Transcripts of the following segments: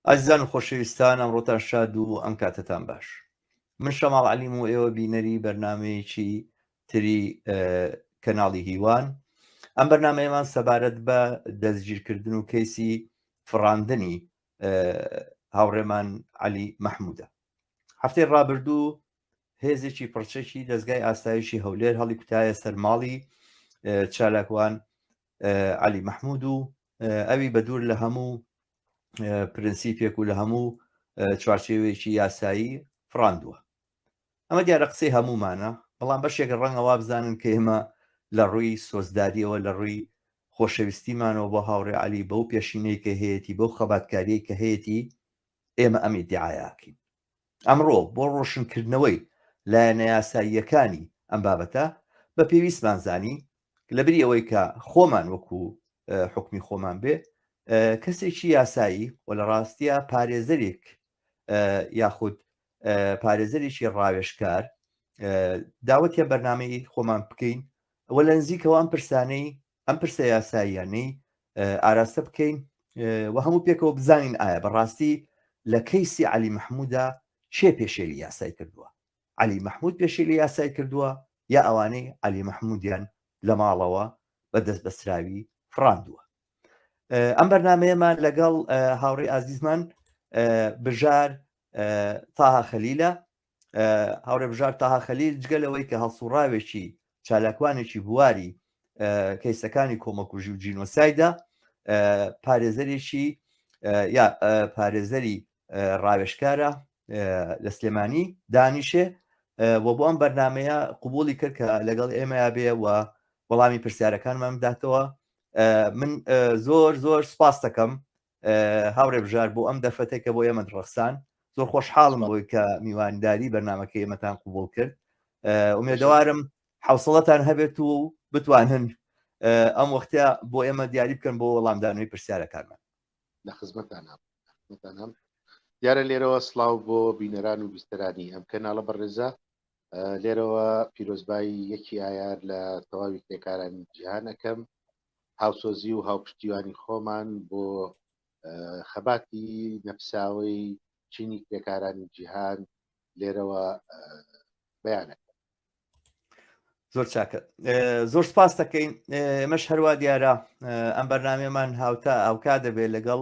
ئازیزان و خۆشەویستان ئەمڕۆتان شاد و ئەم کاتەتان باش. من شەماڵ عەلیم و ئێوە بینەری بەرنامەیەکی تری کەناڵی هیوان. ئەم بەرنامەیەمان سەبارەت بە دەستگیرکردن و کەیسی فڕاندنی هاوڕێمان عەلی مەحموودە. هەفتەی ڕابردوو هێزێکی پڕچەکی دەزگای ئاسایشی هەولێر هەڵی کوتایە سەر ماڵی چالاکوان عەلی مەحمود و ئەوی بە دوور لە هەموو پرنسیپێک و لە هەموو چوارچێوەیەکی یاسایی فڕاندووە. ئەمە دیارە قسەی هەموومانە، بەڵام بەشێک ڕەنگە وابزانن کە ئێمە لە ڕووی سۆزداریەوە، لە ڕووی خۆشەویستیمانەوە بۆ هاوڕێ عەلی، بەو پێشینەی کە هەیەتی، بەو خەباتکاریەی کە هەیەتی، ئێمە ئەم ئیدیعایە ئەکەین. ئەمڕۆ بۆ ڕۆشنکردنەوەی لایەنە یاساییەکانی ئەم بابەتە، بە پێویستمان زانی لەبری ئەوەی کە خۆمان وەکو حوکمی خۆمان بێ، کەسێکی یاسایی و لە ڕاستیا پارێزەرێک یاخود پارێزەرێکی ڕاوێژکار داوەتیە بەرنامەی خۆمان بکەین و لە نزیکەوە ئەم پرسانەی ئەم پرسە یاساییانەی ئاراستە بکەین و هەموو پێکەوە بزانین ئایا بەڕاستی لە کەیسی عەلی مەحمودا کێ پێشێلی یاسای کردووە عەلی مەحمود پێشێلی یاسای کردووە یا ئەوانەی عەلی مەحمودیان لە ماڵەوە بە دەست بەستراوی فڕاندووە ئەم بەرنمەیەمان لەگەڵ هاوڕێی ئازیزمان بژار تاها خەلیلە هاوڕێ بژار تاها خەلیل جگە لەوەی کە هەڵسوڕاوێکی چالاکوانێکی بواری کەیسەکانی کۆمەکوژی و جینۆسایدا پارێزەرێکی یا پارێزەری ڕاوێشکارە لە سلێمانی دانیشێ و بۆ ئەم بەرنمەیە قوبولی کرد کە لەگەڵ ئێمەیا بێ و وەڵامی پرسیارەکانمان بداتەوە من زۆر زۆر سپاس دەکەم هاوڕێ بژار بۆ ئەم دەرفەتێک کە بۆ ئێمە ڕەخسان زۆر خۆشحاڵم بۆی کە میوانداری بەرنمەکەی ئێمەتان قوبول کرد ئومێدەوارم حوسڵەتان هەبێت و بتوانن ئەم وەختە بۆ ئێمە دیاری بکەن بۆ وەڵامدانەوەی پرسیارەکانمان لە خزمەتانام خزمەتانام دیارە لێرەوە سڵاو بۆ بینەران و بیستەرانی ئەم کەناڵە بەڕێزە لێرەوە پیرۆزبایی یەکی ئایار لە تەواوی کرێکارانی جیهان ئەەکەم هاوسۆزی و هاوپشتیوانی خۆمان بۆ خەباتی نەپساوەی چینی کرێکارانی جیهان لێرەوە بەیانە زۆر چاکە زۆر سپاس دەکەین ئێمەش هەروە دیارە ئەم بەرنمەمان هاوتا هاوکا دەبێت لەگەڵ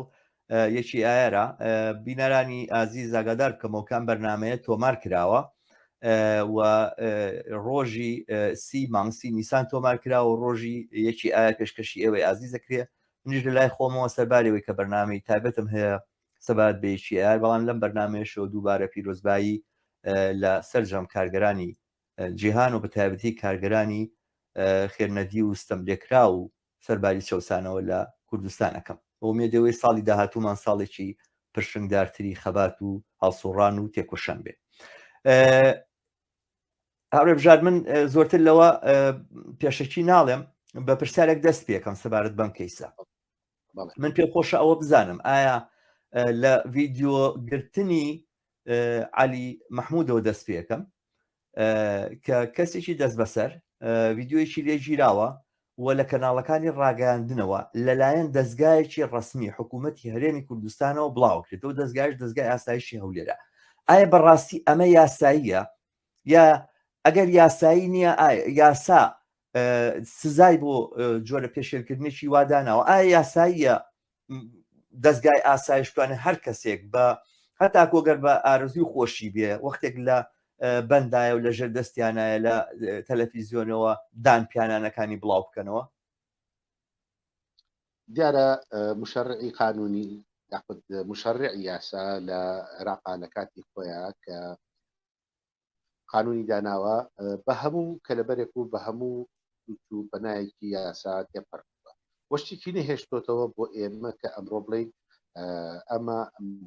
یەکی ئایارە بینەرانی ئازیز ئاگادار بکەمەوە کە ئەم بەرنمەیە تۆمار کراوە و ڕۆژی سی مانگسی نیسان تۆمار کراوە ڕۆژی یەکی ئایا پێشکەشی ئێوەی ئازیز دەکرێ منیش لە لای خۆمەوە سەربارەوەی کە بەرنامەی تایبەتم هەیە سەبارەت بە یەکی ئایار بەڵام لەم بەرنمەیەشەوە دووبارە پیرۆزبایی لە سەرجەم کارگەرانی جیهان و بەتایبەتی کارگەرانی خێرنەدی و ستەملێکراو و سەرباری چەوسانەوە لە کوردستان ئەکەم. ئومێدەوەی ساڵی داهاتوومان ساڵێکی پرشنگدارتری خەبات و هەڵسوڕان و تێکۆشان بێ. هاوڕێ بژار من زۆرتر لەوە پێشەکی ناڵێم بە پرسیارێک دەست پێکەم سەبارەت بەم کەیسە. من پێم خۆشە ئەوە بزانم ئایا لە ڤیدیۆ گرتنی عەلی مەحمودەوە دەست پێکەم کە کەسێکی دەست بەسەر ڤیدیۆیەکی لێ گیراوە و لە کەناڵەکانی ڕاگەیاندنەوە لەلایەن دەستگایەکی ڕسمی حکوومەتی هەرێمی کوردستانەوە بڵاوکرێتەوە دەستگایش دەستگای ئاسایشی هەولێرە ئایا بەڕاستی ئەمە یاساییە یا ئەگەر یاسایی نییە یاسا سزای بۆ جۆرە پێشێلکردنێکی وا داناوە ئایا یاساییە دەستگای ئاسایش توانێت هەر کەسێک بە هەتا کۆگەر بە ئارزوی خۆشی بێ وەختێک لە بەندایە و لە ژێر دەستیانایە لە تەلەفیزیۆنەوە دان پیانانەکانی بڵاو بکەنەوە دیارە مشەرعی قانونی یاخود مشەرعی یاسا لە عێراقا لە کاتی خۆیان کە قانونی داناوە بە هەموو کەلەبەرێک و بە هەموو و پەنایەکی یاسا تێپەڕ وە شتێکی نەهێشتۆتەوە بۆ ئێمە کە ئەمڕۆ بڵین ئەمە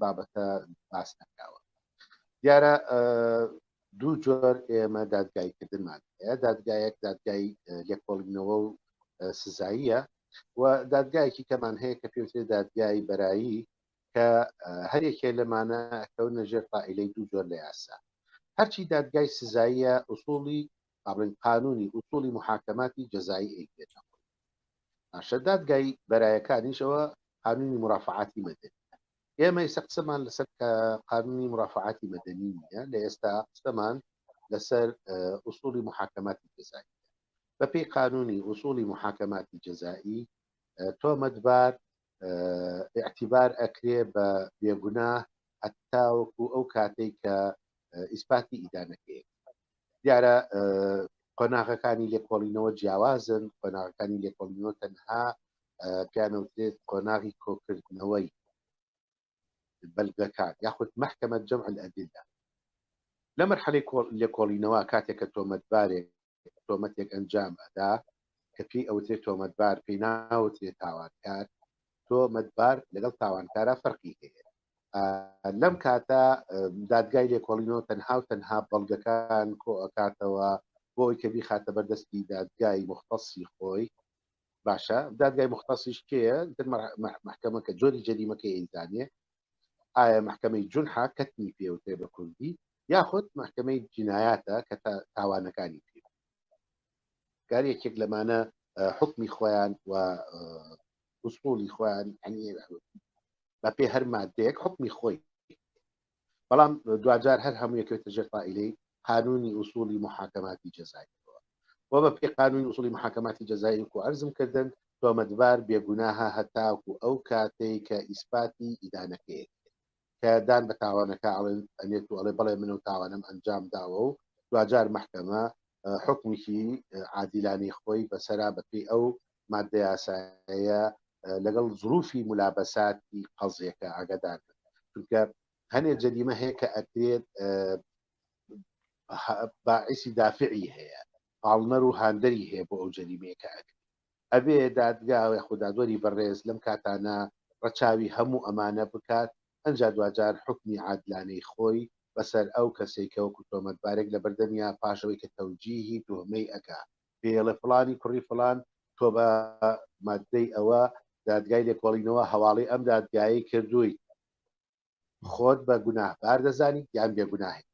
بابەتە باس نەکراوە دیارە دوو جۆر ئێمە دادگایکردنمان هەیە دادگایەک دادگای لێکۆڵینەوە و سزاییە و دادگایەکی کەمان هەیە کە پێوترێ دادگای بەرایی کە هەر یەکێ لەمانە ئەکەونە ژێر تائیلەی دوو جۆر لە یاسا. هەرچی دادگای سزاییە ئوسوڵی با بڵێین قانونی ئوسوڵی محاکەماتی جەزایی ئەیگرێتە خۆی. باشە دادگای بەرایەکانیش ئەوە قانونی مرافعاتی مەدەنیە. ئێمە ئێستا قسەمان لەسەر قانونی مرافعاتی مەدەنی نییە لە ئێستا قسەمان لەسەر ئوسوڵی محاکەماتی جەزایی بەپێی قانونی ئوسوڵی محاکەماتی جەزایی تۆمەتبار اعتبار ئەکرێ بە بێگوناه هەتاوەکو ئەو کاتێک کە ئیسپاتی ئیدانەکەی دیارە قۆناغەکانی لێکۆڵینەوە جیاوازن قۆناغەکانی لێکۆڵینەوە تەنها پیانەوترێت قۆناغی کۆکردنەوەی بەلگەکان یاخود محکمە جەمع الأدلة لە مەرحەلەی لێکۆڵینەوە کاتێک کە تۆمەتبارێک تۆمەتێک ئەنجام ئەدا کە پێی ئەوترێت تۆمەتبار پێی ناوترێت تاوانکار تۆمەتبار لەگەڵ تاوانکارا فەرقی هەیە لەم کاتە دادگای لێکۆڵینەوە تەنها و تەنها بەڵگەکان کۆ ئەکاتەوە بۆ ئەوی کە بیخاتە بەردەستی دادگای مختصی خۆی باشە دادگای مختصیش کێیە محکەمە کە جۆری جەریمەکەی ئەیزانێ ئایا محکمەی جونحە کەتنی پێوترێ بە کوردی یاخود محکمەی جینایاتە کە تاوانەکانی پێ گار یەکێک لەمانە حکمی خۆیان و ئوسوڵی خۆیان بەپێ هەر مادەیەک حکمی خۆی بەڵام دواجار هەر هەموو یەکێتە ژێر تائیلەی قانونی ئوسوڵی محاکەماتی جەزاییەوە و بە پێی قانونی ئوسوڵی محاکەماتی جەزایی وەکو عەرزم کردن تۆمەتبار بێگوناهە هەتاکو ئەو کاتەی کە ئیسپاتی ئیدانەکەی کە دان بە تاوانەکە ئەڵێن ئەنێت و ئەڵێ بەڵێ من ئەو تاوانەم ئەنجام داوە و دواجار مەحکەمە حکمیکی عادیلانەی خۆی بەسەرا بەپێی ئەو مادە یاسایە لەگەڵ زروفی ملابەساتی قەزیەکە ئاگادار بن چونکە هەنێ جەریمە هەیە کە ئەکرێت باعیسی دافعی هەیە پاڵنەر و هاندەری هەیە بۆ ئەو جەریمەیە کە ئەکرێت ئەبێ دادگا یاخود دادوەری بەڕێز لەم کاتانە ڕەچاوی هەموو ئەمانە بکات ئەنجا دواجار حوکمی عادلانەی خۆی بەسەر ئەو کەسەی کە وەکو تۆمەتبارێک لەبەردەمیا پاش ئەوەی کە تەوجیهی توهمەی ئەکا پێی ئەڵێ فڵانی کوڕی فڵان تۆ بە ماددەی ئەوە دادگای لێکۆڵینەوە هەواڵەی ئەم دادگایەی کردوویت خۆت بە گوناهبار دەزانیت یان بێگوناهی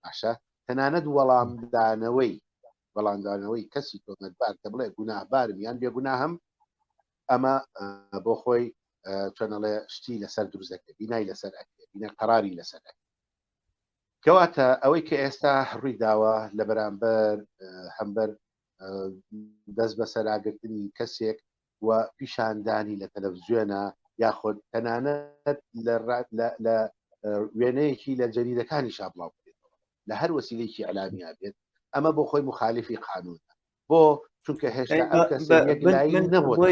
باشە تەنانەت وەڵامدانەوەی وەڵامدانەوەی کەسی تۆمەتبار کە بڵێ گوناهبارم یان بێگوناهم ئەمە بۆ خۆی چۆنەڵێ شتی لەسەر دروست دەکرێت بینای لەسەر ئەکرێت بینا قەراری لەسەر ئەکرێت کەواتە ئەوەی کە ئێستا ڕووی داوە لە بەرامبەر هەمبەر دەست بەسەراگرتنی کەسێک و پیشاندانی لە تەلەڤزیۆنە یاخود تەنانەت لە وێنەیەکی لە جەریدەکانیشا بڵاو بکرێتەوە لە هەر وەسیلەیەکی ئیعلامییا بێت ئەمە بۆ خۆی مخالفی قانونە بۆ چونکە هێشتا ئەم کەسە یەکلایی نەبووە.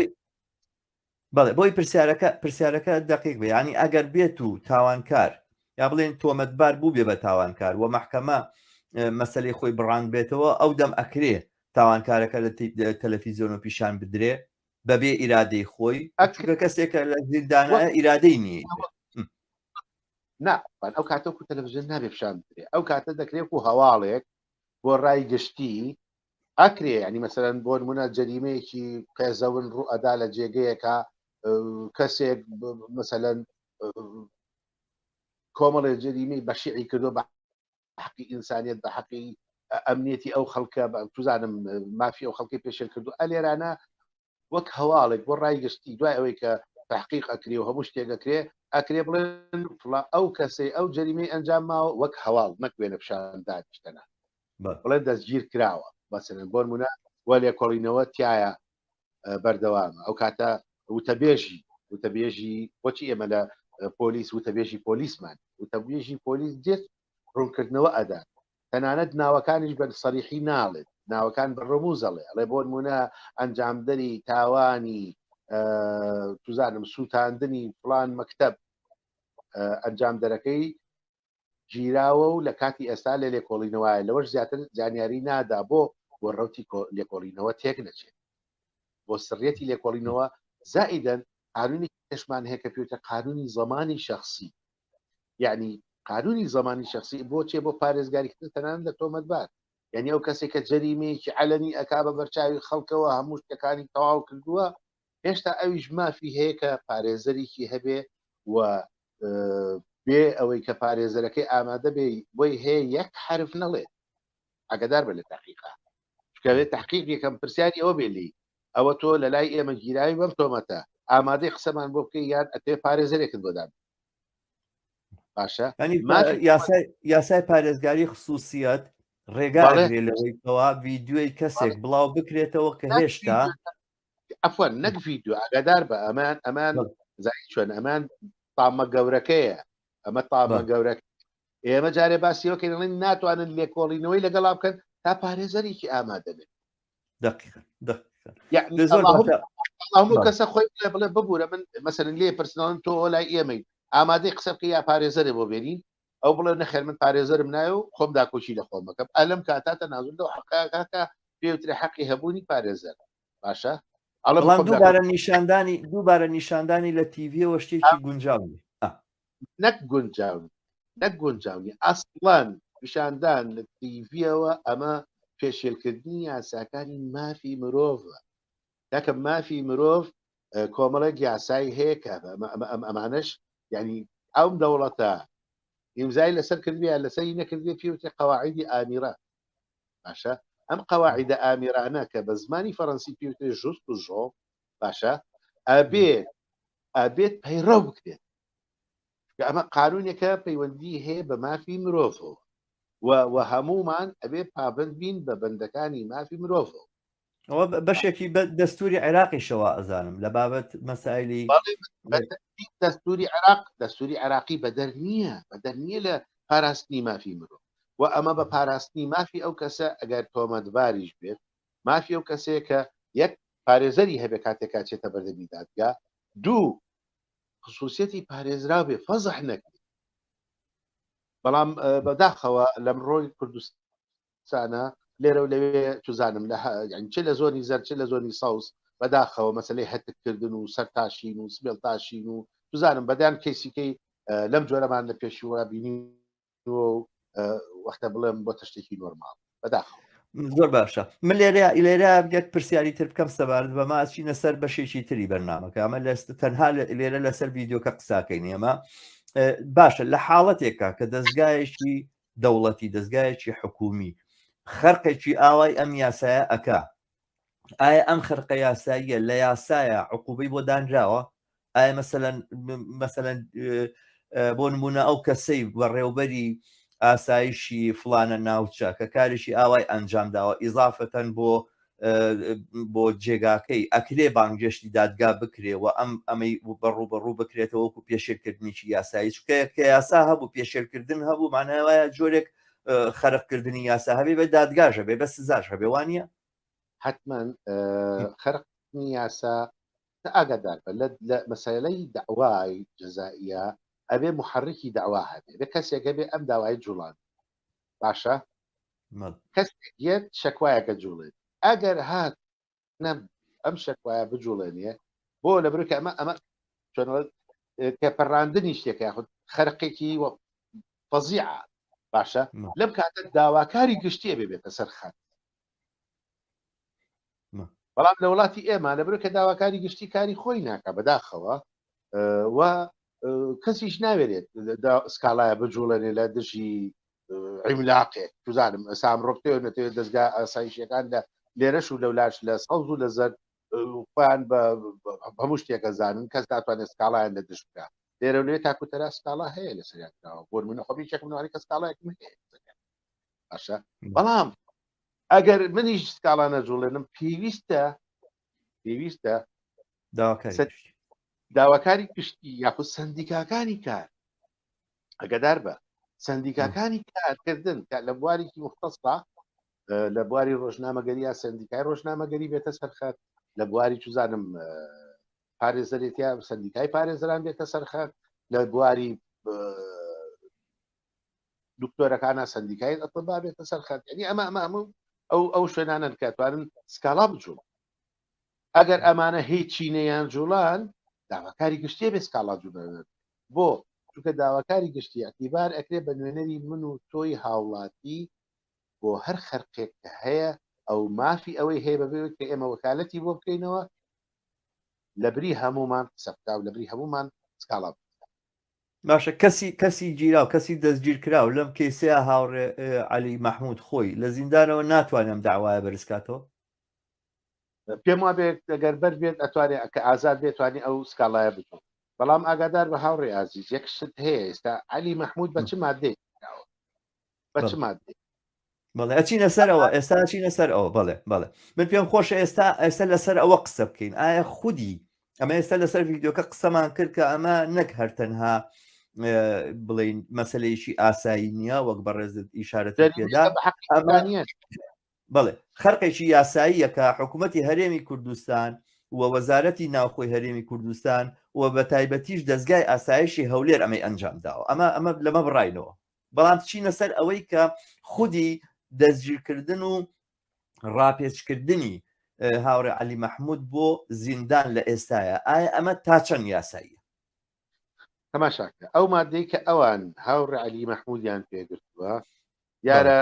بەڵێ بۆی پرسیارەکە پرسیارەکە دقیق بێ ینی ئەگەر بێت و تاوانکار یا بڵێن تۆمەتبار بوو بێ بە تاوانکار و مەحکەمە مەسلەی خۆی بڕاند بێتەوە ئەو دەم ئەکرێ تاوانکارەکە لە تەلەفیزیۆن و پیشان بدرێ بەبێ ئیرادەی خۆی چونکە کەسێکە لە زیندانە ئیرادەی نییە. نا ئەو کاتە وەکو تەلەڤزیۆن نابێ پیشان بدرێ ئەو کاتە دەکرێت وەکو هەواڵێک بۆ ڕای گشتی ئەکرێ ینی مەسەرەن بۆ نمونە جەریمەیەکی قێزەون ڕوو ئەدا لە جێگەیەکە کەسێک مەسەلەن کۆمەڵێ جەریمەی بەشیعی کردو بە حەقی ئینسانیت بە حەقی ئەمنیەتی ئەو خەڵکە توزانم مافی ئەو خەڵکی پێشێل کردو ئەلێرانە وەک هەواڵێک بۆ ڕای گشتی دوای ئەوەی کە تحقیق ئەکرێ و هەموو شتێک ئەکرێ ئەکرێ بڵێن فڵا ئەو کەسەی ئەو جەریمەی ئەنجام ماوە وەک هەواڵ نەک وێنە پیشاندانیش تەنها بڵێن دەستگیر کراوە مەسەلەن بۆ نمونە وە لێکۆڵینەوە تایە بەردەوامە ئەو کاتە وتەبێژی وتەبێژی بۆچی ئێمە لە پۆلیس وتەبێژی پۆلیسمان وتەبێژی پۆلیس دێت ڕوونکردنەوە ئەدات تەنانەت ناوەکانیش بە سەریحی ناڵێت ناوەکان بە ڕموز ئەڵێ ئەڵێ بۆ نمونە ئەنجامدەری تاوانی توزانم سووتاندنی فلان مەکتب ئەنجامدەرەکەی گیراوە و لە کاتی ئێستا لە لێکۆڵینەوەیە لەوەش زیاتر زانیاری نادا بۆ بۆ ڕوتی لێکۆڵینەوە تێک نەچێت بۆ سڕیەتی لێکۆڵینەوە زائیدەن قانونی کەشمان هەیە کە پێوتە قانونی زمانی شخصی یعنی قانونی زمانی شخصی بۆ چێ بۆ پارێزگاریکردن تەنان لە تۆمەتبار یعنی ئەو کەسێک کە جەریمەیەکی علەنی ئەکا بە بەرچاوی خەڵکەوە هەموو شتەکانی تەواو کردووە هێشتا ئەویش مافی هەیە کە پارێزەرێکی هەبێ و بێ ئەوەی کە پارێزەرەکەی ئامادە بێ بۆی هەیە یەک حرف نەڵێت ئەگەدار بە لە تحقیقا چکەوێت تحقیق یەکەم پرسیاری ئەوە بێ لی ئەوە تۆ لە لای ئێمە گیراوی بەم تۆمەتە. ئامادەی قسەمان بۆ بکەی یان ئەتێ پارێزەرێکت بۆ دابنێ باشە یاسای پارێزگاری خصوصیت ڕێگا لەوەی کەوا ڤیدیۆی کەسێک بڵاو بکرێتەوە کە هێشتا ئەفەن نەک ڤیدیۆ ئاگادار بە ئەمان ئەمان زای چۆن ئەمان تامە گەورەکەیە ئەمە تامە گەورەکە ئێمە جارێ باسیەوە کە دەڵێن ناتوانن لێکۆڵینەوەی لەگەڵا بکەن تا پارێزەرێکی ئامادە بێت دقیقا دقیقا یعنی هەموو کەسە خۆی بڵێ بڵێ ببوورە من مەسەرن لێ پرسنەوەن تۆ لای ئێمەی ئامادەی قسە بکە یا پارێزەرێ بۆ بێنین ئەو بڵێ نەخێر من پارێزەرم نایە و خۆم داکۆکی لە خۆم بکەم ئەلم کاتاتە نازون لەو حەقاکە پێوترێ حەقی هەبوونی پارێزەر باشە بەڵام دووبارە نیشاندانی دووبارە نیشاندانی لە تیڤیەوە شتێکی گونجاو نەک گونجاو نەک گونجاونی ئەسڵەن پیشاندان لە تیڤیەوە ئەمە پێشێلکردنی یاساکانی مافی مرۆڤە کاکە مافی مرۆڤ کۆمەڵێک یاسای هەیە کە ئەمانەش یعنی ئەم دەوڵەتە ئیمزای لەسەر کردبێ یان لەسەری نەکردێ پێوتێ قەواعیدی ئامیرە باشە ئەم قەواعیدە ئامیرانە کە بە زمانی فەڕەنسی پێوتێ ژوست و ژۆ باشە ئەبێت ئەبێت پەیڕەو بکرێت کە ئەمە قانونێکە پەیوەندی هەیە بە مافی مرۆڤەوە و و هەمومان ئەبێ پابند بین بە بەندەکانی مافی مرۆڤەوە ئەوە بەشێکی بە دەستوری عێراقیشەوە ئەزانم لە بابەت مەسایلی دەستوری عێراق دەستوری عێراقی بەدەر نییە بەدەر نییە لە پاراستنی مافی مرۆڤ و ئەمە بە پاراستنی مافی ئەو کەسە ئەگەر تۆمەتباریش بێت مافی ئەو کەسەیە کە یەک پارێزەری هەبێ کاتێک کاچێتە بەردەمی دادگا دوو خصوصیەتی پارێزراو بێ فەزح نەکرێت بەڵام بەداخەوە لەمڕۆی کوردستانە لێرە و لەوێ چزانم لە چ لە زۆنی زەر چ لە زۆنی سەوز بەداخەوە مەسلەی هەتککردن و سەرتاشین و سمێڵتاشین و بزانم بەدان کەیسیکەی لەم جۆرەمان لە پێشوە بینی و وەختە بڵێم بۆتە شتێکی نۆرماڵ بەداخەوە. زۆر باشە من لێرە لێرە یەک پرسیاری تر بکەم سەبارەت بەمە ئەچینە سەر بەشێکی تری بەرنامەکە ئەمە لەست تەنها لێرە لەسەر ڤیددیوکە قساکەین ئێمە باشە لە حاڵەتێکا کە دەستگایەکی دەوڵەتی دەستگایەکی حکومی خەرقێکی ئاوای ئەم یاسایە ئەکا ئایا ئەم خرقە یاساییە لە یاسایە عقوبەی بۆ دانراوە ئایا مەسەلەن مەسەلەن بۆ نمونە ئەو کەسەی بەڕێوبەری ئاسایشی فلانە ناوچە کە کارێکی ئاوای ئەنجام داوە ئیزافەتەن بۆ بۆ جێگاکەی ئەکرێ بانگێشتی دادگا بکرێ و ئەم ئەمەی بەڕوو بەڕوو بکرێتەوە وەکو پێشێلکردنێکی یاسایی چونکە کە یاسا هەبوو پێشێلکردن هەبوو مانای وایە جۆرێک خەرقکردنی یاسا هەبێ بە دادگاش هەبێ بە سزاش هەبێ وانە حتمما خەرقکردنی یاسا ئاگادار بە لە مەسەلەی دەعوای جەزائیە ئەبێ محرکی دەعوا هەبێ بێ کەسێک هەبێ ئەم داوای جوڵان باشە کەسێک یەت شەکوایەکە جوڵێت ئەگەر هات نەم ئەم شەکوایە بجوڵێنێ بۆ لە برکە ئەمە ئەمە چۆن تێپەڕاندنی شتێکە یاخود خەرقێکی وە فەزیعە باشە لەم کاتە داواکاری گشتیە بێ بێتە سەر خەت بەڵام لە وڵاتی ئێمە لە برو کە داواکاری گشتی کاری خۆی ناکە بەداخەوە و کەسیش ناوێرێت سکاڵایە بجوڵێنێ لە دژی عیملاقێک توزانم ئەسام ڕۆبتێ نەتەوێت دەستگا ئاسایشیەکان لە لێرەش و لەولاش لە سەوز و لە زەرد خۆیان بە هەموو شتێکە زانن کەس ناتوانێت سکاڵایان لە دژ بکە لێرە لێ تاکو تەرا سکاڵا هەیە لەسەریان کراوە بۆ منە خۆ یەکێکم لەوانەی کە سکاڵایەکم هەیە باشە بەڵام ئەگەر منیش سکاڵا نەجوڵێنم پێویستە پێویستە داواکاری گشتی یاخود سندیکاکانی کار ئەگەدار بە سندیکاکانی کارکردن کە لە بوارێکی مختصا لە بواری ڕۆژنامەگەری یا سندیکای ڕۆژنامەگەری بێتە سەرخەت لە بواری چزانم پارێزەرێتیا سندیکای پارێزەران بێتە سەرخەت لە بواری دکتۆرەکانە سندیکای ئەتبا بێتە سەرخەت یعنی ئەمە ئەمە هەموو ئەو ئەو شوێنانن کە توانن سکاڵا بجوڵ ئەگەر ئەمانە هیچی نەیان جوڵان داواکاری گشتیە بێ سکاڵا جوڵێنن بۆ چونکە داواکاری گشتی ئەتیبار ئەکرێ بە نوێنەری من و تۆی هاوڵاتی بۆ هەر خەرقێک کە هەیە ئەو مافی ئەوەی هەیە بەبێ کە ئێمە وەکالەتی بۆ بکەینەوە لەبری هەمومان قسە بکا و لەبری هەمومان سکاڵا بکا. باشە کەسی کەسی گیراو کەسی دەستگیر کراو لەم کەیسەیە هاوڕێ عەلی مەحمود خۆی لە زیندانەوە ناتوانێت ئەم داوایە بەرز کاتەوە؟ پێم وابێ ئەگەر بەر بێت ئەتوانێت کە ئازاد بێت توانی ئەو سکاڵایە بکەن بەڵام ئاگادار بە هاوڕێ ئازیز یەک شت هەیە ئێستا عەلی مەحمود بە چ مادەیەک کراوە بە چ مادەیەک بەڵێ ئەچینە سەرەوە ئێستا ئەچینە سەر ئەوە بەڵێ بەڵێ من پێم خۆشە ئێستا ئێستا لەسەر ئەوە قسە بکەین ئایا خودی ئەمە ئێستا لەسەر ڤیددیوکە قسەمان کرد کە ئەمە نەک هەر تەنها بڵین مەسلەیەکی ئاسایی نییە وەک بەڕێزت ئیشارەت پێدا ئەمە بەڵێ خەرقێکی یاساییە کە حکوومەتی هەرێمی کوردستان و وەزارەتی ناوخۆی هەرێمی کوردستان و بە تایبەتیش دەستگای ئاسایشی هەولێر ئەمەی ئەنجام داوە ئەمە ئەمە لەمە بڕینەوە بەڵام بچینە سەر ئەوەی کە خودی دەستگیرکردن و ڕاپێچکردنی هاوڕێ عەلی مەحمود بۆ زیندان لە ئێستاە ئایا ئەمە تا چەند یاساییە؟ تەماشاکە ئەو مادەی کە ئەوان هاوڕێ عەلی مەحمودیان پێگرتووە دیارە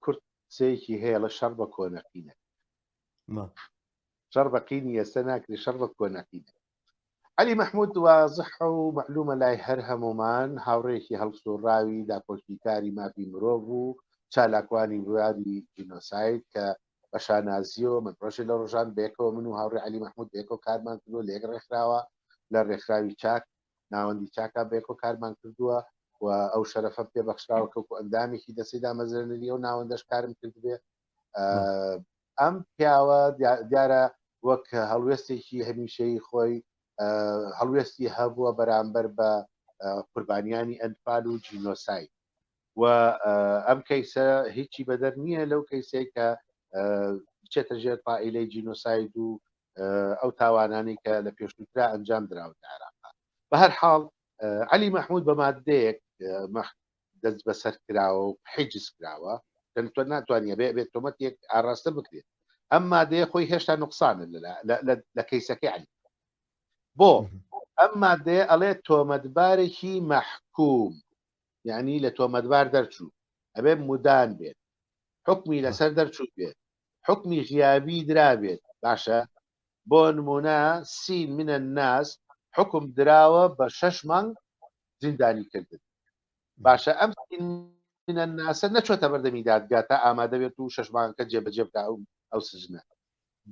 کورد قسەیەکی هەیە لە شەڕ بە کۆنەقینە شەڕ بە قینی ئێستا ناکرێت شەڕ بە کۆنەقینە عەلی مەحمود وازحە و مەعلومە لای هەر هەموومان هاوڕێیەکی هەڵسوڕاوی داکۆکیکاری مافی مرۆڤ و چالاکوانی بواری جینۆساید کە بە شانازیەوە من ڕۆژێ لە ڕۆژان بەیەکەوە من و هاوڕێ عەلی مەحمود بەیەکەوە کارمان کردووە لە یەک ڕێکخراوە لە ڕێکخراوی چاک ناوەندی چاکا بەیەکەوە کارمان کردووە و ئەو شەرەفەم پێ بەخشراوە کە وەکو ئەندامێکی دەستەی دامەزرێنەری ئەو ناوەندەش کارم کردبێ ئەم پیاوە دیارە وەک هەڵوێستێکی هەمیشەی خۆی هەڵوێستی هەبووە بەرامبەر بە قوربانیانی ئەنفال و جینۆساید و ئەم کەیسە هیچی بەدەر نییە لەو کەیسەی کە بچێتە ژێر پائیلەی جینۆساید و ئەو تاوانانەی کە لە پێشووترا ئەنجام دراون لە عێراق بە هەر حاڵ عەلی مەحمود بە مادەیەک دەست بەسەر کراوە و حیجز کراوە تۆ ناتوانانی بێ بێت تۆمەتێک ئاراستە بکرێت ئەم مادەیە خۆی هێشتا نقصانە لە کەیسەکەی علی بۆ ئەم مادەیە ئەڵێ تۆمەتبارێکی مەحکوم یعنی لە تۆمەتبار دەرچوو ئەبێ مدان بێت حکمی لەسەر دەرچوو بێت حکمی غیابی درابێت باشە بۆ نمونە سین منە ناس حکم دراوە بە شەش مانگ زیندانی کردن باشە ئەم منە ناسە نەچۆتە بەردەمی دادگا تا ئامادە بێت و شەش مانگەکە جێبەجێ بکە ئەو ئەو سجنە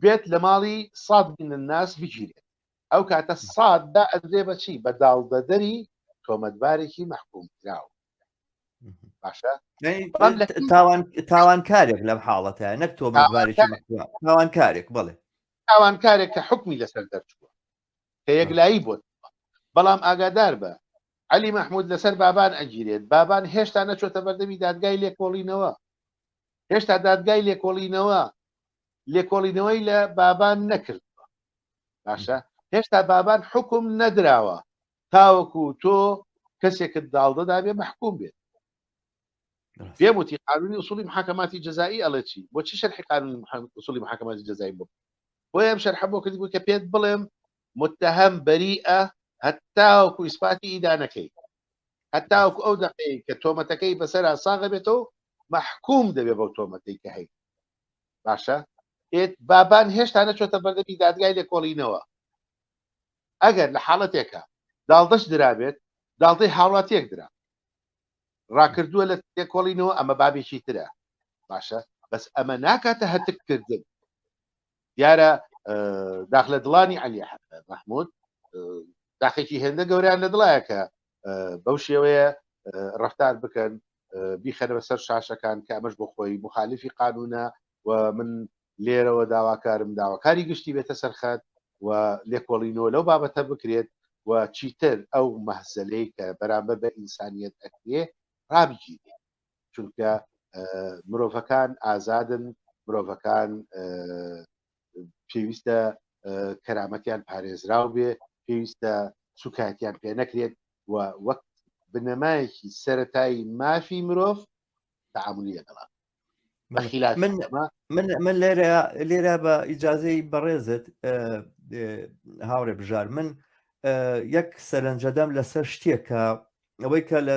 بێت لە ماڵی ساد من الناس بگیرێت ئەو کاتە ساد دا ئەدرێ بە چی بە داڵدەدەری تۆمەتبارێکی مەحکوم کراو باشە تاوان تاوانکارێک لەم حاڵەتە نەک تۆمەتبارێکی تاوانکارێک بڵێ تاوانکارێک کە حکمی لەسەر دەرچووە کە یەکلایی بۆت بەڵام ئاگادار بە عەلی مەحمود لەسەر بابان ئەگیرێت بابان هێشتا نەچۆتە بەردەمی دادگای لێکۆڵینەوە هێشتا دادگای لێکۆڵینەوە لێکۆڵینەوەی لە بابان نەکردووە باشە هێشتا بابان حکوم نەدراوە تاوەکو تۆ کەسێکت داڵدەدا بێ محکوم بێت پێم وتی قانونی ئوسولی محاکماتی جەزایی ئەڵێ چی بۆچی شەرحی قانونی ئوسولی محاکماتی جەزایی بۆ بۆیە ئەم شەرحە بۆ کردبوو کە پێت بڵێم متهم بەریئە هەتاوەکو ئیسپاتی ئیدانەکەی هەتاوەکو ئەو دەقەی کە تۆمەتەکەی بەسەرا ساغە بێتەوە مەحکوم دەبێ بەو تۆمەتەی کە هەیە باشە ئێت بابان هێشتا نەچۆتە بەردەمی دادگای لێکۆڵینەوە ئەگەر لە حاڵەتێکە داڵدەش درابێت داڵدەی هاوڵاتیەک درا ڕاکردووە لە لێکۆڵینەوە ئەمە بابێکی ترە باشە بەس ئەمە ناکاتە هەتک کردن دیارە داخ لە دڵانی علی مححمود داخێکی هێندە گەوریان لە دڵایە کە بەو شێوەیە ڕفتار بکەن بیخەنەوە سەر شاشەکان کە ئەمەش بۆ خۆی مخالفی قانونە و من لێرەوە داواکارم داواکاری گشتی بێتە سەرخەت و لێکۆڵینەوە لەو بابەتە بکرێت و چیتر ئەو مەهزەلەی کە بەرامبەر بە ئینسانیەت ئەکرێ ڕابگیرێت چونکە مرۆڤەکان ئازادن مرۆڤەکان پێویستە کەرامەتیان پارێزراو بێ پێویستە سوکایەتیان پێ نەکرێت و وەک بنەمایەکی سەتایی مافی مرۆڤ تعاملی لەگەڵا من من من لێرە لێرە بە ئیجاازەی بەڕێزت هاوڕێ بژار من یەک سەرنجەدەم لەسەر شتێک کە ئەوەی کە لە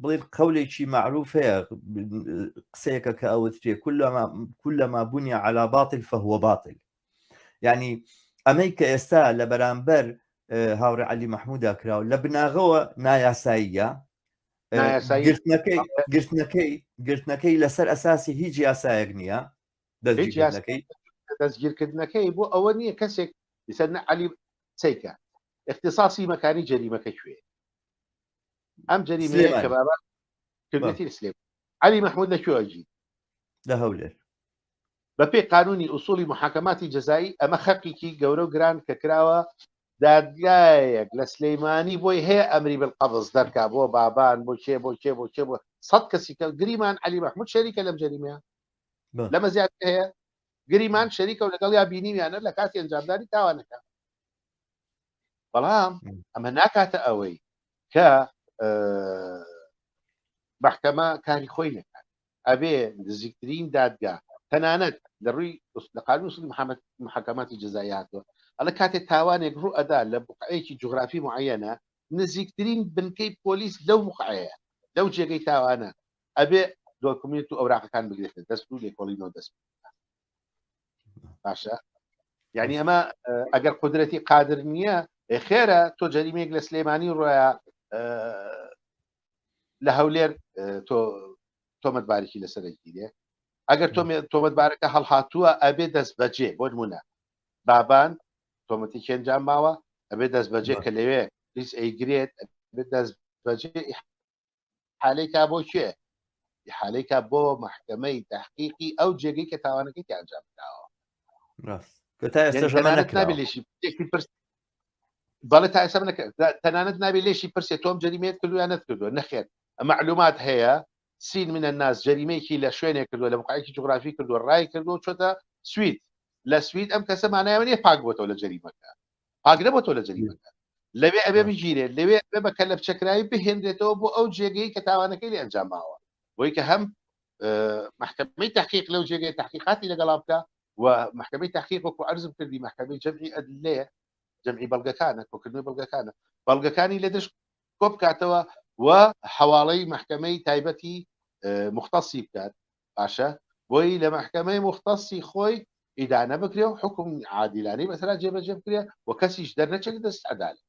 بڵێن قەولێکی معروف هەیە قسەیەکە کە ئەوترێ كلما كلما بني على باطل فهو باطل یعنی ئەمەی کە ئێستا لە بەرامبەر هاوڕێ علی مححمودا کراوە لە بناغەوە نایاساییە گرتنەکەی گرتنەکەی گرتنەکەی لەسەر ئەساسی هیچ یاسایەک نییە دەستگیرکردنەکەی. دەستگیرکردنەکەی بۆ ئەوە نییە کەسێک لەسەر نە عەلی سەیکە اختصاصی مەکانی جەریمەکە کوێ ئەم جەریمەیە کە بابا کردێتی سلێم عەلی مەحمود لە کوێ ئەگیر لە هەولێر بەپێی قانونی ئوسوڵی محاکەماتی جەزایی ئەمە خەرقێکی گەورە و گران کە کراوە دادگایەک لە سلەیمانی بۆی هەیە ئەمری بالقبض دەرکا بۆ بابان بۆ کێ بۆ کێ بۆ کێ بۆ سەد کەسی کە گریمان عەلی مەحمود شەریکە لەم جەریمەیە لەمە زیاتر هەیە گریمان شەریکە و لەگەڵ یا بینیویانە لە کاتی ئەنجامدانی تاوانەکە بەڵام ئەمە ناکاتە ئەوەی کە محکەمە کاری خۆی نەکات ئەبێ نزیکترین دادگا تەنانەت لە ڕووی لە قانون اصول محمد محاکماتی جزایی هاتووە ئەڵێ کاتێ تاوانێک ڕوو ئەدا لە بقعەیەکی جوغرافی معەنە نزیکترین بنکەی پۆلیس لەو بقعەیە لەو جێگەی تاوانە ئەبێ دۆکومێنت و ئەوراقەکان بگرێتە دەست و لێکۆڵینەوە دەست باشە یعنی ئەمە ئەگەر قدرەتی قادر نییە خێرە تۆ جەریمێک لە سلێمانی ڕۆیە لە هەولێر تۆ تۆمەتبارێکی لەسەر گیرێ ئەگەر تۆمەتبارەکە هەڵهاتووە ئەبێ دەست بەجێ بۆ نمونە بابان تۆمەتی ئەنجام ماوە ئەبێ دەست بەجێ کە لەوێ پلیس ئەیگرێت ئەبێ دەست بەجێ حالەی کا بۆ کوێ حالەی کا بۆ محکمەی تحقیقی ئەو جێگەی کە تاوانەکەی تیا ئەنجام دراوە ڕاست کە تا ئێستاش ئەمە نەکراوە. لێشی پرس بەڵێ تا ئێستا نەکرد تەنانەت نابێ لێشی پرسێ تۆم جەریمەیەت کردو یان نەتکردووە نەخێر معلومات هەیە سین منە ناس جەریمەیەکی لە شوێنێک کردووە لە بقعێکی جوگرافی کردووە ڕای کردووە چۆتە سوید لە سوید ئەم کەسە مانایەوە نییە پاک بۆتەوە لە جەریمەکە پاک نەبۆتەوە لە جەریمەکە لەوێ ئەبێ بگیرێت لەوێ ئەبێ بە کەلەپچەکراوی بهێنرێتەوە بۆ ئەو جێگەی کە تاوانەکەی لێ ئەنجام ماوە بۆی کە هەم محکمەی تحقیق لەو جێگەی تحقیقاتی لەگەڵا بکە و محکمەی تحقیق وەکو عەرزم کردی محکمەی جەمعی ئەدلەیە جەمعی بەڵگەکانە کۆکردنەوەی بەڵگەکانە بەڵگەکانی لە دژ کۆ بکاتەوە و حواڵەی محکمەی تایبەتی مختصی بکات باشە بۆی لە محکمەی مختصی خۆی ئیدانە بکرێ و حکم عادیلانەی بەسەرا جێبەجێ بکرێ و کەسیش دەرنەچێت دەست عەدالەت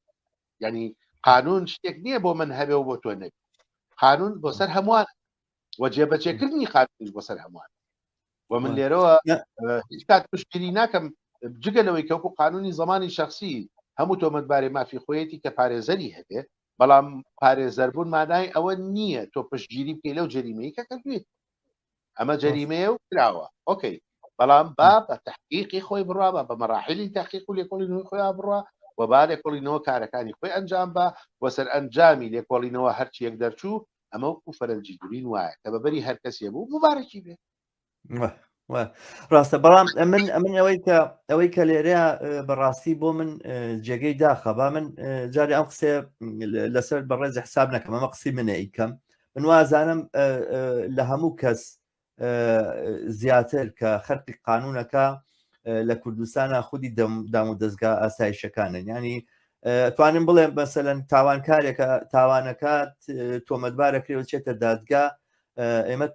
یعنی قانون شتێک نییە بۆ من هەبێ و بۆ تۆ نەبێ قانون بۆ سەر هەمووان و جێبەجێکردنی قانونیش بۆ سەر هەمووان و من لێرەوە هیچ کات پشتگیری ناکەم جگە لەوەی کەوکو قانونی زمانی شخصی هەموو تۆمەتبارێ مافی خۆیەتی کە پارێزەری هەبێ بەڵام پارێزەربوون مانای ئەوە نییە تۆ پشتگیری بکەی لەو جەریمەی کە کردویت ئەمە جەریمەیە و کراوە ئۆکەی بەڵام با بە تحقیقی خۆی بڕوا بە بە مەراحلی تحقیق و لێکۆڵینەوەی خۆیان بڕوا و با لێکۆڵینەوە کارەکانی خۆی ئەنجام بە و سەرئەنجامی لێکۆڵینەوە هەرچیەک دەرچوو ئەمە وەکو فەرەنجی دورین وایە کە بەبەری هەر کەسێ بوو مبارەکی بێ ڕاستە بەڵام ئەمن ئەمن ئەوەی کە ئەوەی کە لێرە بەڕاستی بۆ من جێگەی داخە با من جارێ ئەم قسێ لەسەر بەڕێز حساب نەکەم ئەمە قسی منە ئیکەم من وازانم لە هەموو کەس زیاتر کە خەرقی قانونەکە لە کوردستانە خودی دام و دەستگا ئاسایشەکانن ینی توانم بڵێم مەسەلەن تاوانکارێکە تاوانەکە تۆمەتبارەکرێ و چێتە دادگا ئێمە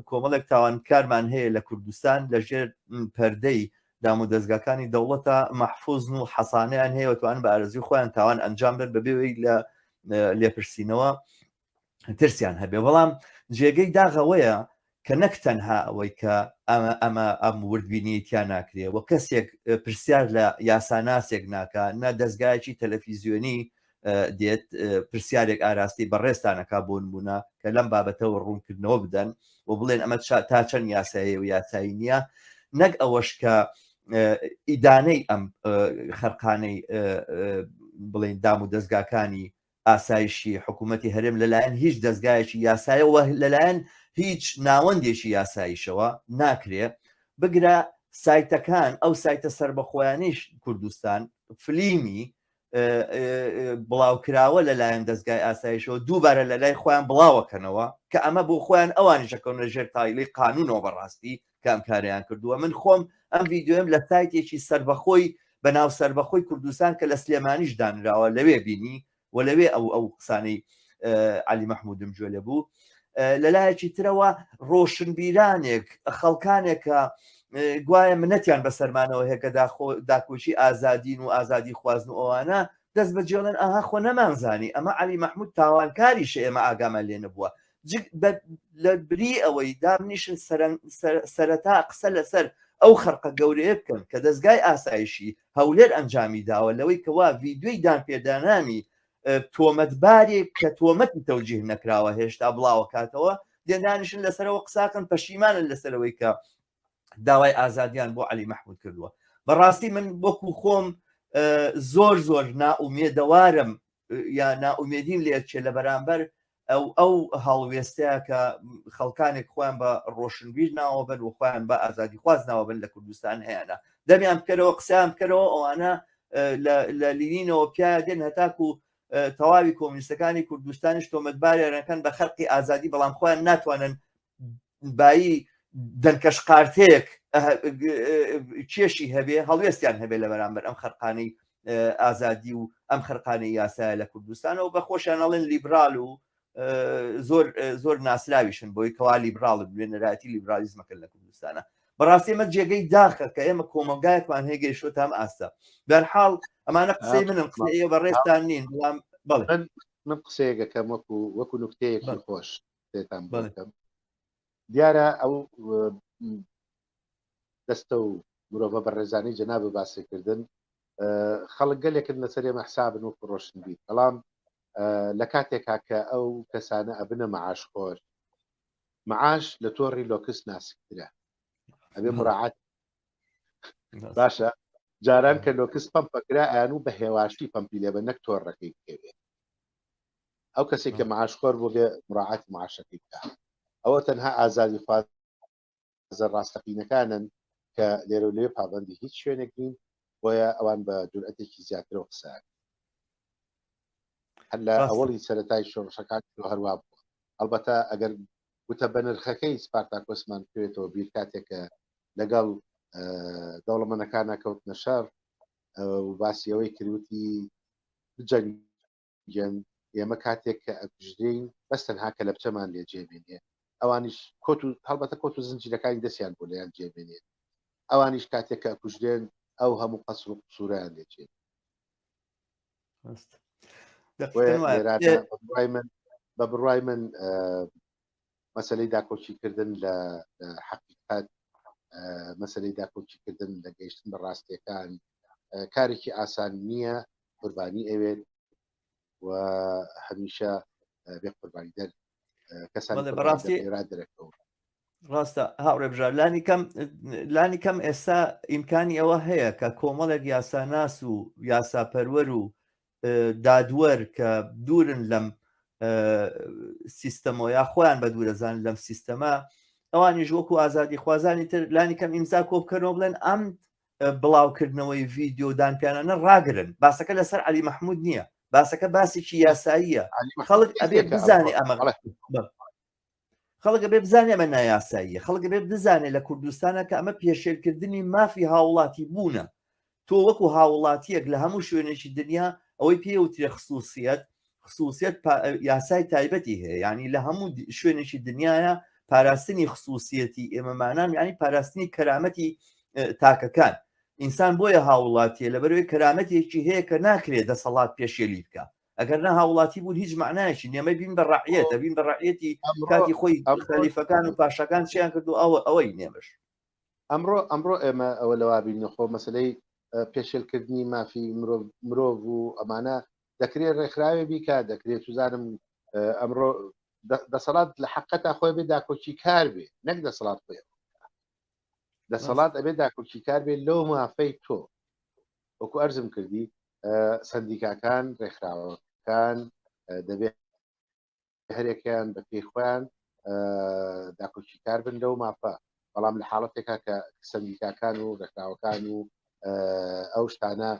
کۆمەڵێک تاوانکارمان هەیە لە کوردستان لە ژێر پەردەی دام و دەستگاکانی دەوڵەتە مەحفوزن و حەسانیان هەیە و توان بە ئارەزوی خۆیان تاوان ئەنجام بن بەبێەوەی لە لێپرسینەوە ترسیان هەبێ بەڵام جێگەی داغەوەیە کە نەک تەنها ئەوەی کە ئەمە ئەمە ئەم وردبینیی تیا ناکرێ و کەسێک پرسیار لە یاساناسێک ناکا نە دەزگایەکی تەلەفیزیۆنی دێت پرسیارێک ئاراستەی بەڕێزتانەکا بۆ نمونە کە لەم بابەتەوە ڕوونکردنەوە بدەن و بڵێن ئەمە تا چەند یاسایی و یاسایی نییە نەک ئەوەش کە ئیدانەی ئەم خەرقانەی بڵێن دام و دەستگاکانی ئاسایشی حکوومەتی هەرێم لەلایەن هیچ دەزگایەکی یاسایەوە لەلایەن هیچ ناوەندێکی یاساییشەوە ناکرێ بگرە سایتەکان ئەو سایتە سەربەخۆیانیش کوردستان فلیمی بڵاوکراوە لەلایەن دەستگای ئاسایشەوە دووبارە لە لای خۆیان بڵاوەکەنەوە کە ئەمە بۆ خۆیان ئەوانیشەکەونە ژێر تایلی قانونەوە بەڕاستی کە ئەم کاریان کردووە من خۆم ئەم ڤیددیوم لە سایتێکی سەربەخۆی بەناو سەربەخۆی کوردستان کە لە سلێمانیش دانراوە لەوێ بینی و لەوێ ئەو ئەو قسانەی علی مححمودم گوێ لێ بوو لەلایەکی ترەوە ڕۆشنبیرانێک خەڵکانێکە گوایە منەتیان بەسەرمانەوە هەیە کە داکۆکی ئازادین و ئازادی خوازن و ئەوانە دەست بە جێڵێن ئاها خۆ نەمانزانی ئەمە علی مححمود تاوانکاریشە ئێمە ئاگامان لێ نەبووە لە بری ئەوەی دابنیشن سەرەتا قسە لەسەر. ئەو خەرقە گەورەیە بکەن کە دەزگای ئاسایشی هەولێر ئەنجامی داوە لەوەی کەوا ڤیدیۆی دانپێدانانی تۆمەتبارێک کە تۆمەتی تەوجیه نەکراوە هێشتا بڵاوەکاتەوە دێن دانیشن لەسەرەوە قساکەن پەشیمانن لەسەرەوەی کە داوای ئازادیان بۆ علی محمود کردووە بەڕاستی من وەکو خۆم زۆر زۆر نائومێدەوارم یا نائومێدیم لێچێ لە بەرامبەر ئەو ئەو هەڵوێستەیە کە خەڵکانێک خۆیان بە ڕۆشنبیر ناوەبن و خۆیان بە ئازادیخواز ناوەبن لە کوردستان هەیەە دەمیان بکەرەوە قسەیان بکەرەوە ئەوانە لە لینینەوە پیایا دێن هەتاکو تەواوی کۆمیستەکانی کوردستانیش تۆمەتباریانەکەن بە خەرقی ئازادی بەڵام خۆیان ناتوانن بایی دەنکەشقارتەیەک کێشی هەبێ هەڵوێستیان هەبێ لە بەرامبەر ئەم خەرقانەی ئازادی و ئەم خەرقانەی یاسایە لە کوردستانەوە بە خۆشیان ئەڵێن لیبرال و زۆر زۆر ناسراویشن بۆی کەوا لیبراڵ نوێنەرایەتی لیبرالیزمەکە لە کوردستانە بەڕاستی ئەمە جێگەی داخە کە ئێمە کۆمەڵگایەکمان هەیە گەیشتۆتە ئەم ئاستە بەرحاڵ ئەمانە قسەی منن قسەی ئێوە بەڕێزتان نین بەڵام بەڵێ من من قسەیەکەکەم وەکو وەکو نوکتەیەکی خۆش پێتان بکەم دیارە ئەو دەستە و مرۆڤە بەڕێزانی جەنابە باسیکردن خەڵک گەلێکن لەسەر ئێمە حسابن وەکو ڕۆشنبیر بەڵام لە کاتێکا کە ئەو کەسانە ئەبنە معاش خۆر معاش لە تۆڕی لۆکس ناسکترە ئەبێ مراعات باشە جاران کە لۆکس پەمپەکرا ئەیان و بە هێواشی پەمپی لێبە نەک تۆڕەکەی بکەوێت ئەو کەسێک کە معاش خۆر بۆ بێ مراعاتی معاشەکەی بکە ئەوە تەنها ئازادی خوازە ڕاستەقینەکانن کە لێرە و لێ پابندی هیچ شوێنێک نین بۆیە ئەوان بە جورئەتێکی زیاترەوە قسە هەر لە ئەوەڵی سەرەتای شۆڕشەکان هەروە بووە ئەلبەتە ئەگەر وتە بەنرخەکەی سپارتاکۆسمان بکەوێتەوە بیر کاتێک کە لەگەڵ دەوڵەمەنەکانە کەوتنە شەڕ و باسی ئەوەی کردوتی بجەنگێن ئێمە کاتێک کە ئەکوژرین بەس تەنها کە لە بچەمان لێ جێبێنێ ئەوانیش کۆت و هەڵبەتە کۆت و زنجیرەکانی دەستیان بۆ لێیان جێبێنێ ئەوانیش کاتێک کە ئەکوژرێن ئەو هەموو قەسر و قسوورەیان لێ جێ من بە بڕای من مەسلەی داکۆکیکردن لە حەقیقەت مەسلەی داکۆکیکردن لە گەیشتن بە ڕاستیەکان کارێکی ئاسان نییە قوربانی ئەوێت و هەمیشە بێ قوربانی دەر کەسانی بەڕاستی دەرەکەون ڕاستە هاوڕێ بژار لانی کەم لانی کەم ئێستا ئیمکانی ئەوە هەیە کە کۆمەڵێک یاساناس و یاساپەروەر و دادوەر کە دوورن لەم سیستەمەوە یا خۆیان بە دوورەزان لەم سیستەمە ئەوانیش وەکو ئازادی خوازانی تر لانی کەم ئیمزا کۆ بکەنەوە بڵێن ئەم بڵاوکردنەوەی ڤیددیو دانپیانانە ڕاگرن باسەکە لەسەر علی مححمود نییە باسەکە باسێکی یاساییە خەڵک ئەبێ بزانێ ئەمە خەڵک ئەبێ بزانێ ئەمە نایاساییە خەڵک ئەبێ بزانێ لە کوردستانە کە ئەمە پێشێلکردنی مافی هاوڵاتی بوونە تۆ وەکو هاوڵاتیەک لە هەموو شوێنێکی دنیا ئەوەی پێ وترێ خصوصیت خصوصیت یاسای تایبەتی هەیە ینی لە هەموو شوێنێکی دنیاە پاراستنی خصوصیەتی ئێمەمانان ینی پاراستنی کەرامەتی تاکەکان ئینسان بۆیە هاوڵاتیە لەبەرەوەی کەرامەتێکی هەیە کە ناکرێت دەسەڵات پێشێلی بکە ئەگەر نا هاوڵاتی بوون هیچ معنایەکی نێمە بین بە ڕعیەت دەبین بە ڕعیەتی کاتی خۆی خەلیفەکان و پاشاکان چیان کردو ئەوە ئەوەی نێمەش ئەمڕۆ ئەمڕۆ ئێمە ئەوە لەوابین نەخۆ مەسلەی پێشێلکردنی مافی مرۆڤ و ئەمانە دەکرێت ڕێکخراوێ بیکە دەکرێت سوزانم ئەمڕۆ دەسەڵات لە حقەتا خۆی بێ داکۆکی کار بێ نەک دەسەڵات خۆی دەسەڵات ئەبێ داکۆکی کار بێ لەو مافەی تۆ وەکو ئەرزم کردی سندیکاکان ڕێکخراوەکان دەبێت هەرێکیان بە پێی خۆیان داکۆکیکار بن لەو مافە بەڵام لە حاڵەتێکا کە سندیکاکان و ڕێکخراوەکان و ئەو شتانە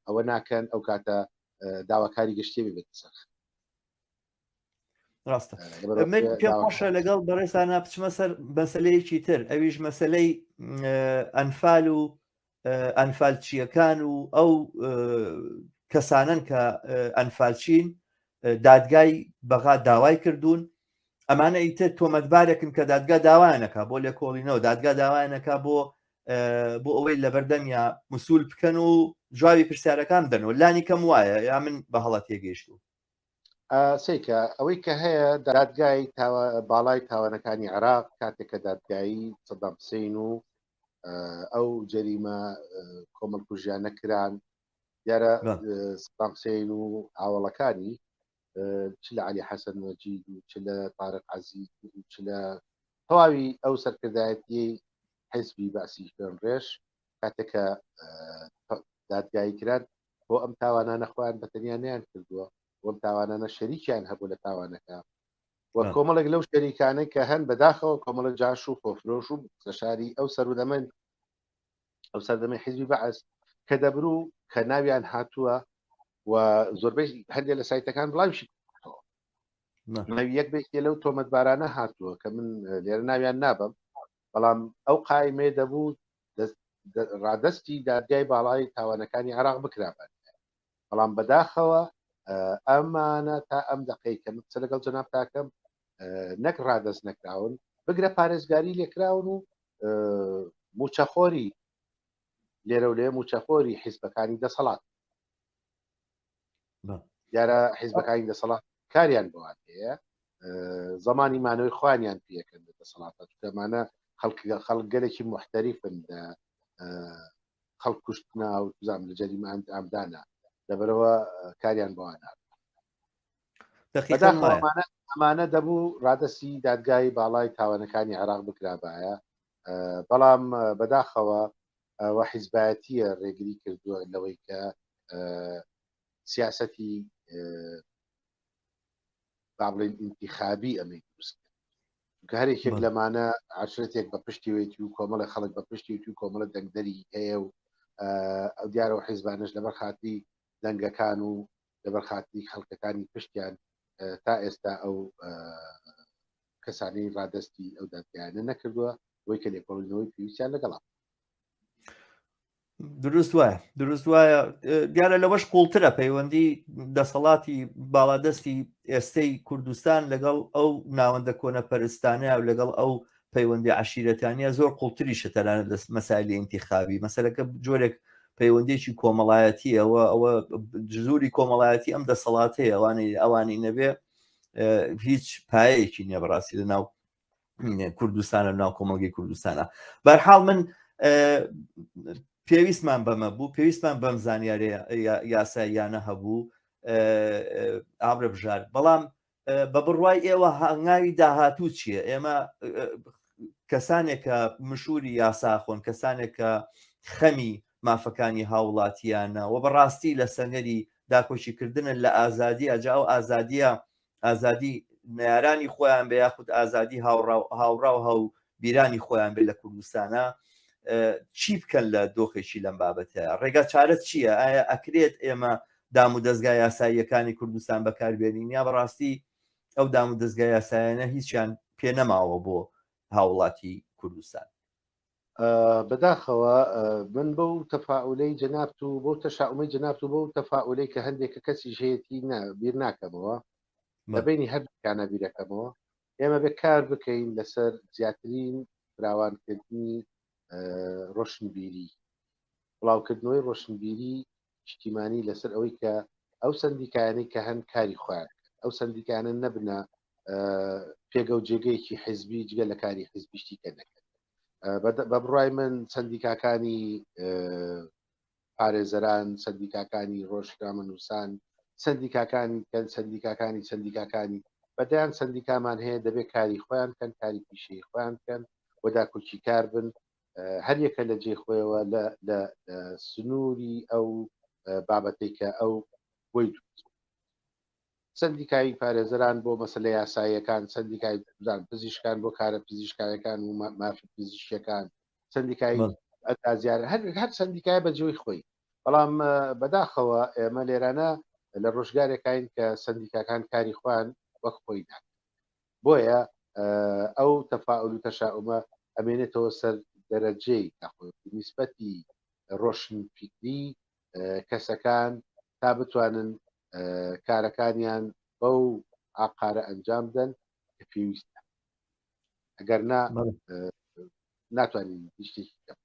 ئەوە ناکەن ئەو کاتە داواکاری گشتی بێت سەر ڕاستە من پێم خۆشە لەگەڵ بەڕێزانە بچمە سەر مەسلەیەکی تر ئەویش مەسلەی ئەنفال و ئەنفالچییەکان و ئەو کەسانن کە ئەنفالچین دادگای بەغا داوای کردوون ئەمانە ئیتر تۆمەتبارێکن کە دادگا داوایانەکە بۆ لێکۆڵینەوە دادگا داوایانەکە بۆ بۆ ئەوەی لەبەردەمیا مسول بکەن و جوابی پرسیارەکان بدەنەوە لانی کەم وایە یا من بە هەڵە تێگەیشتوو سیکە ئەوەی کە هەیە دادگای باڵای تاوانەکانی عێراق کاتێک کە دادگایی سەدام حسین و. ئەو جەریمە کۆمەڵکوژیانە کران دیارە سەدام حسین و هاوڵەکانی چ لە علی حەسەن مەجید و چ لە تارق عەزیز و چ لە تەواوی ئەو سەرکردایەتیەی حیزبی بەعسی خوێنڕێژ کاتێک کە دادگایی کران بۆ ئەم تاوانانە خۆیان بە تەنیا نیان کردووە وەم تاوانانە شەریکیان هەبوو لە تاوانەکە و کۆمەڵێک لەو شەریکانەی کە هەن بەداخەوە کۆمەڵە جاش و خۆفرۆش و سەشاری ئەو سەرودەمەن ئەو سەردەمەی حیزبی بەعس کە دەبرو کە ناویان هاتووە و زۆربەی هەندێک لە سایتەکان بڵاویشی ناوی یەک بێکێ لەو تۆمەتبارانە هاتووە کە من لێرە ناویان نابم بەڵام ئەو قایمێ دەبوو ڕادستی دادگای باڵای تاوانەکانی عراق بکرابن بەڵام بەداخەوە ئەمانە تا ئەم دقەی کە من قسە لەگەڵ جەناب تاکەم نەک ڕادەست نەکراون بگرە پارێزگاری لێکراون و موچەخۆری لێرە و لێ موچەخۆری حیزبەکانی دەسەڵات دیارە حیزبەکانی دەسەڵات کاریان بۆوان هەیە زمانی مانەوەی خوانیان پێەکەن لە دەسەڵاتە چکەمانە خەڵک خەڵک گەلێکی محتەریفن لە خەڵک کوشتنا و بزانام لە جەریمە ئەندامدانە لەبەرەوە کاریان بۆوان ئەمانە دەبوو ڕادستی دادگای باڵای تاوانەکانی عێراق بکرابایە بەڵام بەداخەوە ئەوە حیزبایەتیە ڕێگری کردووە لەوەی کە سیاستی با بڵێن ئینتیخابی ئەمەی دروست کرد چونکە هەر یەکێک لەمانە عشرەتێک بە پشتیوێتی و کۆمەڵی خەڵک بە پشتیوێتی و کۆمەڵە دەنگدەری هەیە و ئەو دیارە و حیزبانش لەبەر خاتری دەنگەکان و لەبەر خاتری خەڵکەکانی پشتیان تا ئێستا ئەو کەسانەی ڕادستی ئەو دادگایانە نەکردووە بۆی کە لێکۆڵینەوەی پێویستیان لەگەڵا دروست وایە دروست وایە دیارە لەوەش قوڵترە پەیوەندی دەسەڵاتی باڵادەستی ئێستەی کوردستان لەگەڵ ئەو ناوەندە کۆنە پەرستانە و لەگەڵ ئەو پەیوەندی عشیرەتانە زۆر قوڵتریشە تەنانەت لە مەسایلی ئینتیخابی مەسەلەکە جۆرێک پەیوەندێکی کۆمەڵایەتی ئەوە ئەوە جزوری کۆمەڵایەتی ئەم دەسەڵاتەیە ئەوانەی ئەوانی نەبێ هیچ پایەیەکی نییە بەڕاستی لە ناو کوردستانە ناو کۆمەڵگەی کوردستانە بەرحاڵ من پێویستمان بەمە بوو پێویستمان بەم زانیاری یاساییانە هەبوو ئابرە بژار بەڵام بە بڕوای ئێوە هەنگاوی داهاتوو چییە؟ ئێمە کەسانێک کە مشووری یاسا خۆن، کەسانێک کە خەمی مافەکانی هاوڵاتیانە و بەڕاستی لە سەنگەری داکۆکیکردنن لە ئازادی ئەجا ئەو ئازادیە ئازادی نەیارانی خۆیان بێ یاخود ئازادی هاوڕا و هاو بیرانی خۆیان بێ لە کوردستانە چی بکەن لە دۆخێکی لەم بابەتەیە ڕێگا چارە چییە؟ ئایا ئەکرێت ئێمە دام و دەزگا یاساییەکانی کوردستان بەکاربێنین یا بەڕاستی ئەو دام و دەزگا یاسایانە هیچیان پێ نەماوە بۆ هاوڵاتی کوردستان؟ بەداخەوە من بەو تەفاعولەی جەنابت و بەو تەشاومەی جەنابت و بەو تەفاعولەی کە هەندێک کە کەسیش هەیەتی بیر ناکەمەوە لە بینی هەردووکیانە بیرەکەمەوە ئێمە بێ کار بکەین لەسەر زیاترین فراوانکردنی ڕۆشنبیری بڵاوکردنەوەی ڕۆشنبیری نیشتیمانی لەسەر ئەوەی کە ئەو سندیکایانەی کە هەن کاری خۆیان ئەو سندیکانە نەبنە پێگە و جێگەیەکی حزبی جگە لە کاری حزبیشتی کە نەکەن بە بڕای من سندیکاکانی پارێزەران، سەندیکاکانی ڕۆژنامەنووسان، سەندیکاکانی کەن سەندیکاکانی سەندیکاکانی بە دەیان سەندیکامان هەیە دەبێت کاری خۆیان بکەن کاری پیشەیی خۆیان بکەن و داکۆکیکار بن هەر یەکە لە جێی خۆیەوە لە لە سنووری ئەو بابەتێک کە ئەو بۆی دروست سەندیکای پارێزەران بۆ مەسەلە یاساییەکان، سەندیکای زان پزیشکان بۆ کارە پزیشکایەکان و مافی پزیشکیەکان، سەندیکای ئەندازیار هەر هەر سەندیکای بە جێی خۆی. بەڵام بەداخەوە ئێمە لێرانە لە ڕۆژگارێکین کە سەندیکاکان کاری خۆیان وەک خۆی ناکەن. بۆیە ئەو تەفاعول و تەشاومە ئەمێنێتەوە سەر دەرەجەی نیسبەتی ڕۆشنفیکری کەسەکان تا بتوانن کارەکانیان بەو ئاقارە ئەنجام بدەن کە پێویستە ئەگەر نا ناتوانین هیچ شتێکی کەم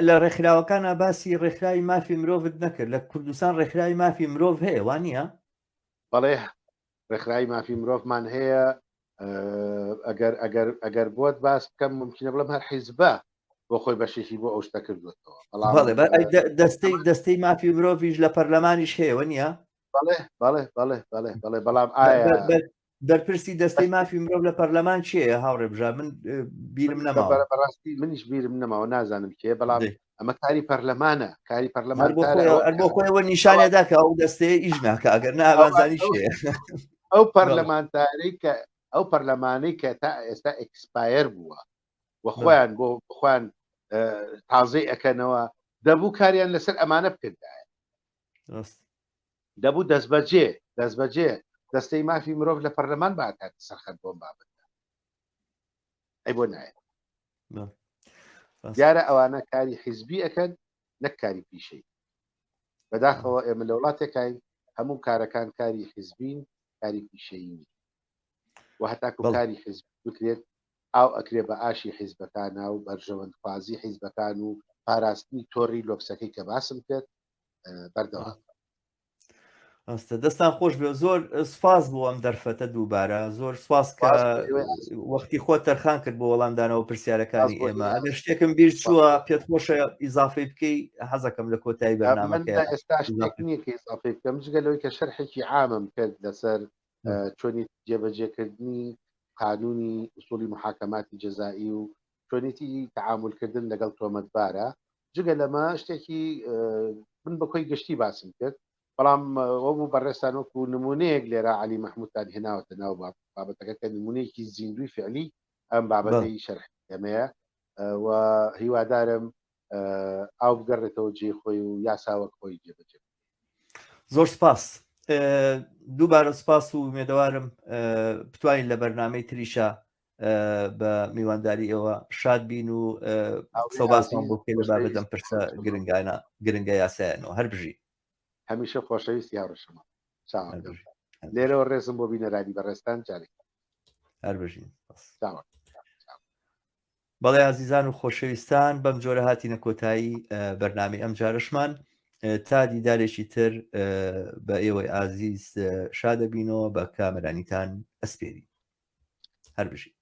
لە ڕێکخراوەکانە باسی ڕێکخراوی مافی مرۆڤت نەکرد لە کوردستان ڕێکخراوی مافی مرۆڤ هەیە وان نییە؟ بەڵێ ڕێکخراوی مافی مرۆڤمان هەیە ئەگەر ئەگەر ئەگەر بۆت باس بکەم ممکنە بڵم هەر حیزبە. بۆ خۆی بەشێکی بۆ ئەو شتە کردوێتەوە بەڵام دەستەی دەستەی مافی مرۆڤیش لە پەرلەمانیش هەیە نییە؟ بەڵێ بەڵێ بەڵێ بەڵێ بەڵێ بەڵام ئایا بەرپرسی دەستەی مافی مرۆڤ لە پەرلەمان کێیە هاوڕێ بژار من بیرم نەماوە بەڕاستی منیش بیرم نەماوە نازانم کێ بەڵام ئەمە کاری پەرلەمانە کاری پەرلەمان بۆ خۆیەوە نیشانێدا کە ئەو دەستەیە ئیش ناکە ئەگەر نابزانی شێ ئەو پەرلەمانتارەی کە ئەو پەرلەمانەی کە تا ئێستا expire بووە و خۆیان بۆ خۆیان تازەی ئەکەنەوە دەبوو کاریان لەسەر ئەمانە بکردایە دەبوو دەستبەجێ دەستبەجێ دەستەی مافی مرۆڤ لە پەرلەمان باتات سەرخەت بۆم بابەت ئەی بۆ نایە دیارە ئەوانە کاری حیزبی ئەکەن نەک کاری پیشەی بەداخەوە ئێمە لە وڵاتێکین هەموو کارەکان کاری حیزبین کاری پیشەیی و هەتاکو کاری حیزب بکرێت ئاو ئەکرێ بە ئاشی حیزبەکانە و بەرژەوەندخوازی حیزبەکان و پاراستنی تۆڕی لۆکسەکەی کە باسم کرد بەردەوام. ڕاستە دەستان خۆش بێ زۆر سپاس بۆ ئەم دەرفەتە دووبارە زۆر سپاس کە وەختی خۆت تەرخان کرد بۆ وەڵامدانەوە پرسیارەکانی ئێمە ئەگەر شتێکم بیر چووە پێت خۆشە ئیزافەی بکەی حەزەکەم لە کۆتایی بەرنامەکە ئێستا شتێک نییە کە ئیزافەی بکەم جگە لەوەی کە شەرحێکی عامم کرد لەسەر چۆنی جێبەجێکردنی قانونی ئوسوڵی محاکەماتی جەزائی و چۆنیتی تەعامولکردن لەگەڵ تۆمەتبارە جگە لەمە شتێکی من بە کۆی گشتی باسم کرد بەڵام وەبوو بەڕێستان وەکو نمونەیەک لێرە علی مححمودتان هێناوەتە ناو بابەتەکە کە نمونەیەکی زیندوی فعلی ئەم بابەتەی شەرح ئەمەیە و هیوادارم ئاو بگەڕێتەوە جێ خۆی و یاسا وەک خۆی جێبەجێ زۆر سپاس دووبارە سپاس و مێدەوارم بتوانین لە بەرنمەی تریشە بە میوانداری ئێوە شاد بین و قسە باسمان بۆ بکەین لە بابەت ئەم پرسە گرنگانە گرنگە یاسایانەوە هەر بژی هەمیشە خۆشەویستی هاوڕێشەمە لێرەوە ڕێزم بۆ بینەرانی بەڕێزتان جارێک هەر بژین بەڵێ ئازیزان و خۆشەویستان بەم جۆرە هاتینە کۆتایی بەرنامی ئەم جارشمان تا دیدارێکی تر بە ئێوەی ئازیز شادەبینەوە بە کامەرانیتان ئەسپێری هەر بژین.